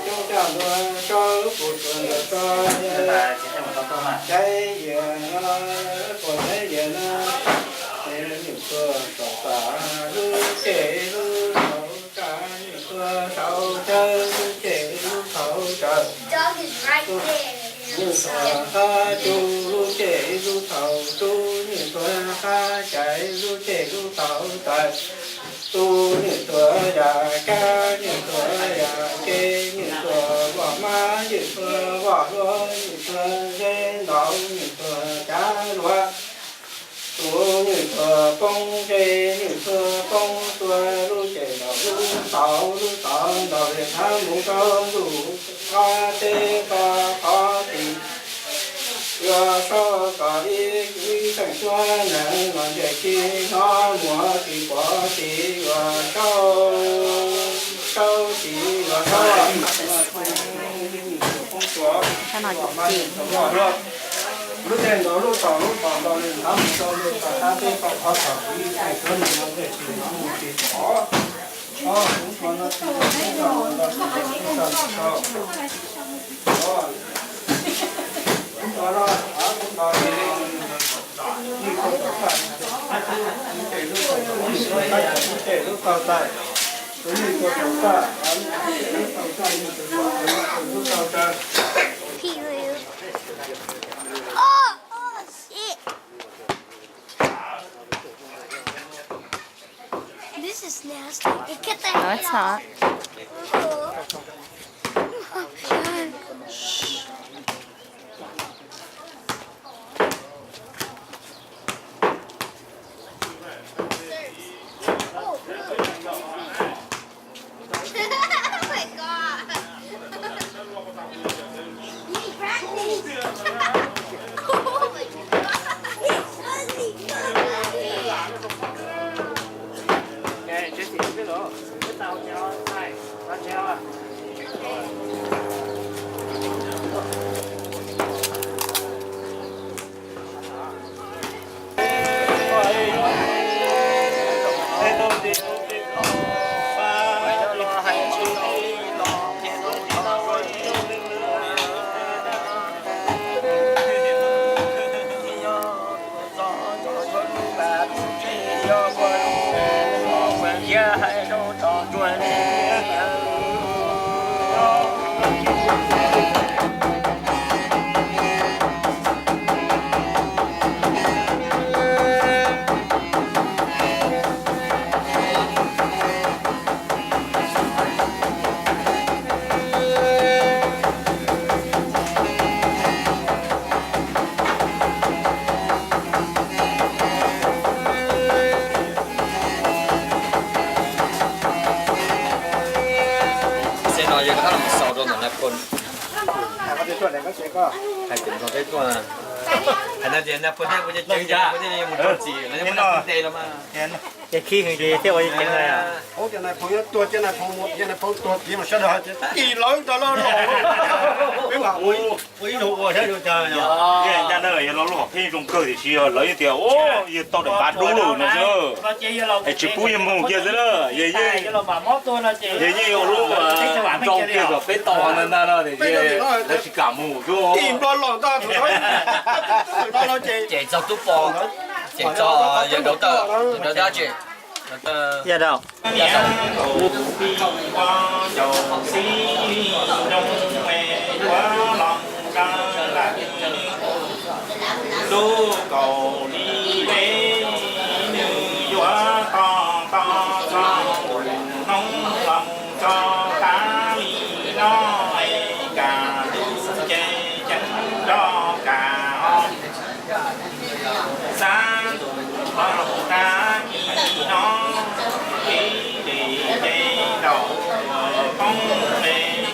Coj ntua saub puv tsuas ntua tso, caiv yias no, puas caiv yias no, ces nws tuag tom tas lub ceg lub thaum tsam, nws tuag saum cawv lub ceg lub thaum tsam. Nws tuag qab cub lub ceg lub thaum cub, nws tuag qab caiv lub ceg lub thaum caiv. Tub nws tuag yam kab, nws tuag yam ke, nws tuag voj mab, nws tuag voj hlua, nws tuag ze ntaus, nws tuag cav luav. Tub nws tuag poob ze, nws tuag poob tuag lub ceg ntaus lub thaum, lub thaum ntaus li thab mus rau lub qab teb qab qhov tid. Yuav saub kom ib ib xeem suab nees los ntseg tsis hnov muaj tsis pom tsis yuav saub, saub tsis yuav saub. Lub teb ntaus lub thaum lub thaum ntaus li thab mus rau lub qab teb qab qhov thaum ib xeem suab nees los ntseg tsis hnov muaj tsis pom. Pee-wee. Oh, oh, shit. This is nasty. Hey, cut that. No, it's not. Oh. Oh my God. Oh my God. Xeb no yog koj los xaus rau ntawm nais phoo. Hais tias nrog peb tuaj, hais no tias nais phoo thiab kuv cov ceev yam kuv thiaj li mus rau txim los yog muab nais phoo ntes los mas. Ces khib heev ces thiaj ua ceev lawm. Ub, ces nais phoo yuav tuag ces nais phoo mus, ces nais phoo tuag ces mas sawv daws hais tias tim lawv ntawd los no. Peb mam ua ib zaug ua saib zoo cas. Ncaj na yog lo lub hom phiaj zoo kawg tiam sis yog lawv tias yog tau daim npav dub lawm no xwb. Es tsis pub yog mus kiag xwb na, yog yeej yog yeej ua lub nroo kiag kom peb tau ntag ntag no tiam sis lawv tsis kam mus xwb. Ces txog tub pos, ces txog yawg Dau Tawj, Dau Tawj, Dau Tawj. Yawg Dau. Lub kaum li peb nws yuav toj toj txog nus hnub los mus txog tas li no, es kam lub cev ceev nrog kam xav tus hau tag kis no, kev lem ces ntaus tuag poob,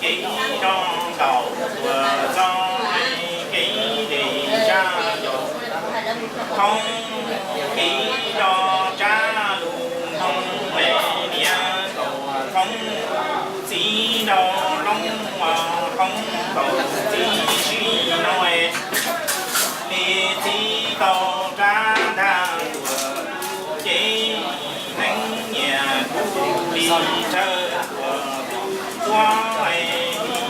kev rog ntaus tuag txog, kev lem tsa ntaus thoob, kev rog tsa lus hnoob, niam ntaus thoob, txiv ntaus loob, thoob ntaus txiv sib no, li txiv tau rab ntag tuag tuag ces, neeb nyiam kuv li thawj tuag tuag tuag, li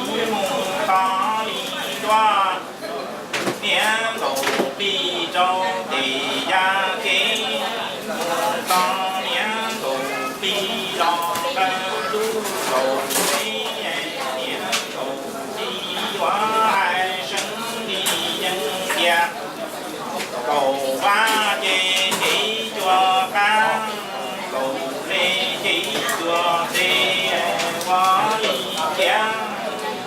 Niam Nkaum Plig yuav hais seev li yees tias, Nkaum Vaj ces cev cua qab, Nkaum Hle ces ib cua qe, ua li cas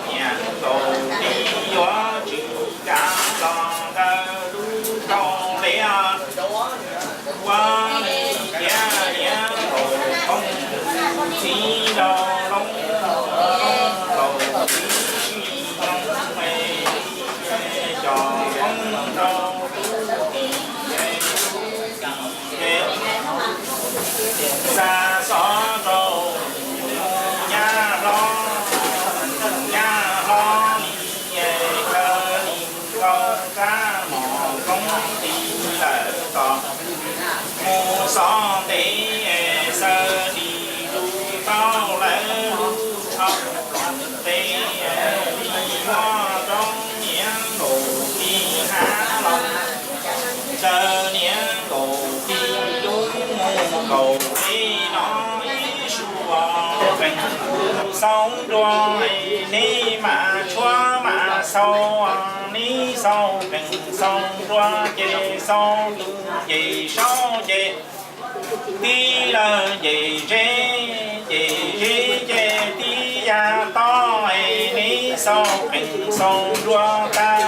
Niam Nkaum Plig yuav tsis kam los ntawm lub rau le os. Ua li cas Niam Nkaum Plig txiv nraug loo, Nkaum Plig sib nroo, cov phooj rau tub tim, xa xov rau nyab hlob, nyab hlob li, li nkauj kab mos koob ti lawm tom mus xov ntev, xaws li lub tau lawm lub tsho ntev, li muab rau Niam Nkaum Plig hnav los ntawm Niam Nkaum Plig lub mus kaum li no ib su, Peem Xoo Nruas, neb mam tshuab mam xaus, neb xaus Peem Xoo Nruas ces xaus tus ces saub ces tib lawm ces zeb, ces zeb ces tib yav tob, neb xaus Peem Xoo Nruas tag,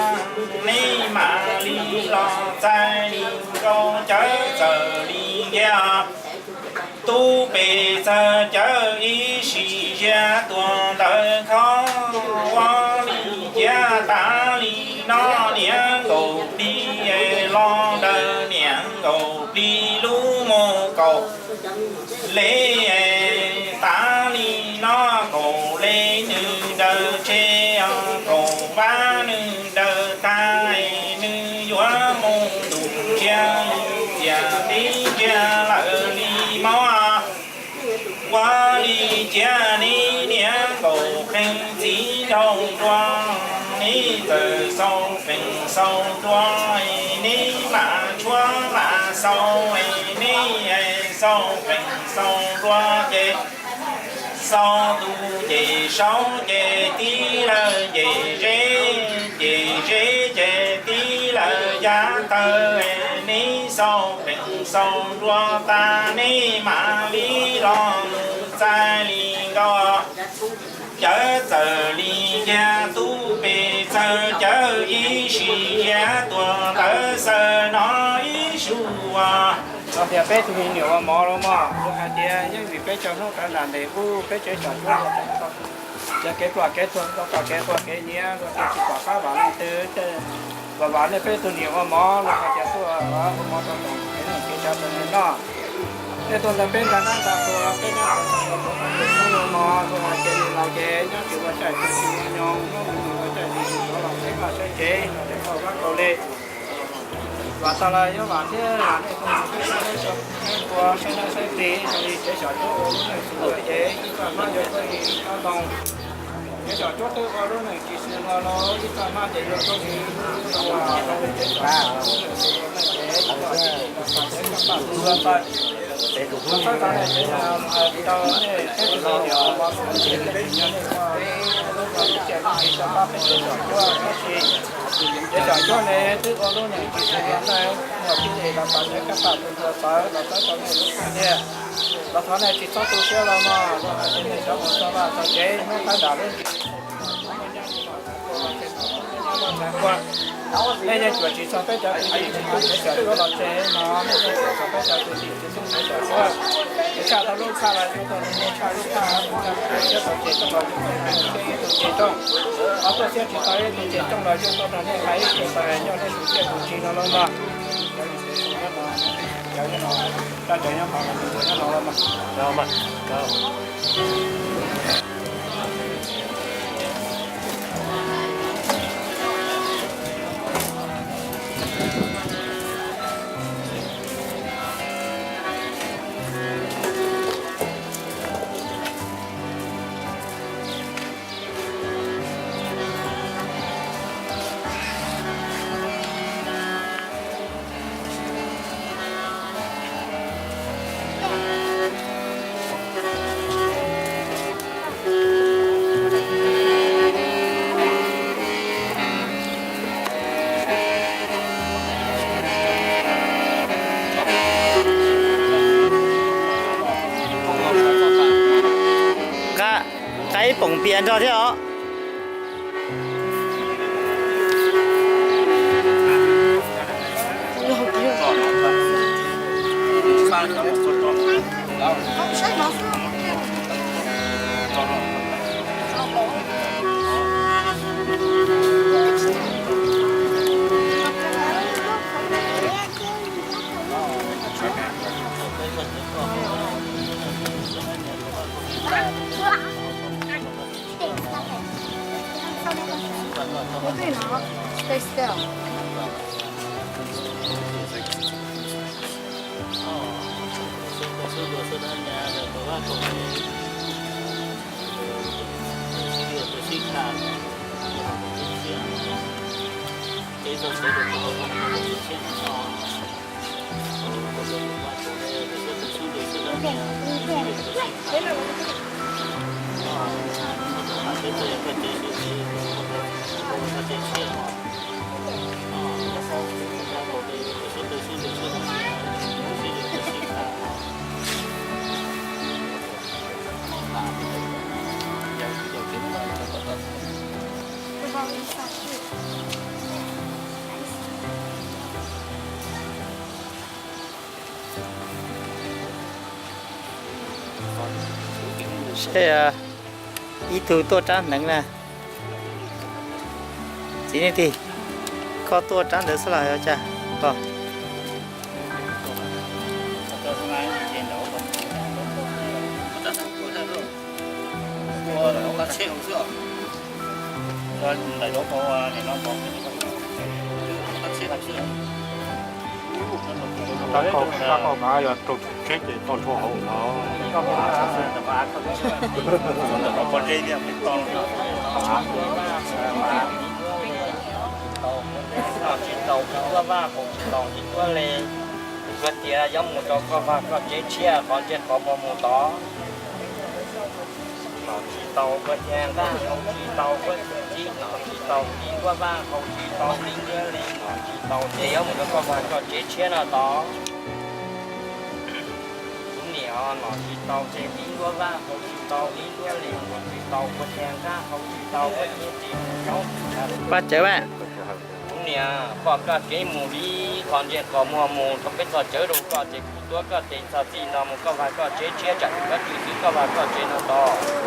neb mam li los txais li nkauj, cawv txawm li nkiag tub pes txawg cawv ib sim ziab tuag ntawd khob. Ua li cas tas li no Niam Nkaum Plig los ntawm Niam Nkaum Plig lub mus kaum le, tas li no Kaum Hle nws daws tseg, Kaum Vaj nws daws tag, nws yuav mus ntuj ntsia li tias tib ntsia lawm li mob. Ua li cas neb Niam Nkaum Plig txiv nraug nruas, neb txawm xaus Peem Xoo Nruas, neb mam tshuab mam xaus, neb xaus Peem Xoo Nruas ces xaus tus ces saub ces tib lawm ces zeb, ces zeb ces tib lawm yav tawg, neb xaus Peem Xoo Nruas tas neb mam li los mus txais li nkauj, cawv txawm li nkiag tub pes txawg cawv ib sim ziab tuag ntawd xwb no ib su. Los tias peb tug me nyuam ua mov los mas luag hais tias yeej vim peb cov hnub qab nram ntes ub peb tsev xyom cuab, cov kev pluag kev tuag, txoj kev quaj kev nyiav, luag tias tsis pom qab vam leej twg, vam vam nej peb tug niam ua mov, luag hais tias tuaj ua mov rau tau kev noj kev tsav rau nej noj. Nej tuaj ntawm peb nqa nab nqa qhua, peb nab qhua ua mov, luag hais tias nws los ces nyob tsis ua caij tsis ua nyoog, nyob mus ua caij tsis ua los peb noj sawv cev los ces koj vaj kau li. Vam tau los yuav vam thiab, vam nej tus niam peb saib, saib qhua saib nab saib plig zoo li tsev xyom cuab ua lub neej xwb ces ib txoj hmab yuav tuaj li ib tsob ntoo. Tsev xyom cuab twb ua lub neej tsis xws luag los ib txoj hmab ces yuav tuaj li ib txoj ntoo, zoo li tsev xyom cuab ua lub neej xws luag neej ces ib txoj hmab ces los pab tsev koj pab tus luag tawm. Txhawb tau nej tsev neeg, tau nej peb tug me nyuam mov xwb ces nej tsis nyob nej ua lub ua lub tiaj lub tsis tau pab peb tsev xyom cuab tab sis tsev xyom cuab ne twb ua lub neej tsis xws luag neej, muaj tib li los pab tsev koj pab tus luag tawm los txhawb tau nej lub tiaj. Los thov nej tsis txhob tu siab los mog, luag hais tias nej cov mus txog vaj txog tsev hnub qab nram lub ntsis, nej yeej cuam tsis txog peb cov kwv tij tsis tu tsev xyom cuab los tseg no, nej yeej cuam txog peb cov kwv tij tsis tu tsev xyom cuab. Tshaj tau lub tshaj los yug tau lub tshaj, lub tshaj tau siab tau cem rooj los yug tau ib tug cem rooj, ho tau siab tsis tau ib tug cem rooj los yug tau rau nej hais ib tug tawm nyob nej tus tiaj tus tsis no los mog. Cov nyob no, cov nyob no, cov nyob no los mog. Koom pias nrog thiab os. Seb, ib tug tuaj rab hneev na. Txiv Neej Tig, koj tuaj rab ntawd xwb los cas? Koj Tsis tau vaj, haus tsis tau li duab li. Kuv tias yuav mus rau koj vaj koj tsev tshiab qhov ntsej qhov muag mus tod. Nom tsis tau kuv tias nqaj, haus tsis tau kuv tias txib, nom tsis tau li duab vaj, haus tsis tau li duab li, nom tsis tau ces yuav mus rau koj vaj koj tsev tshiab no tod. Kuv niam, nom tsis tau ces li duab vaj, haus tsis tau li duab li, nom tsis tau kuv tias nqaj, haus tsis tau kuv tias txib, nom tsis tau. Pab cawv, kuv niam, koj koj kev mus li qhov ntsej qhov muag mus rau peb txog cawv rau koj ces kuv tuav koj tes txog txij no mus koj vaj koj tsev tshiab tsam koj tsis xwb koj vaj koj tsev no tod.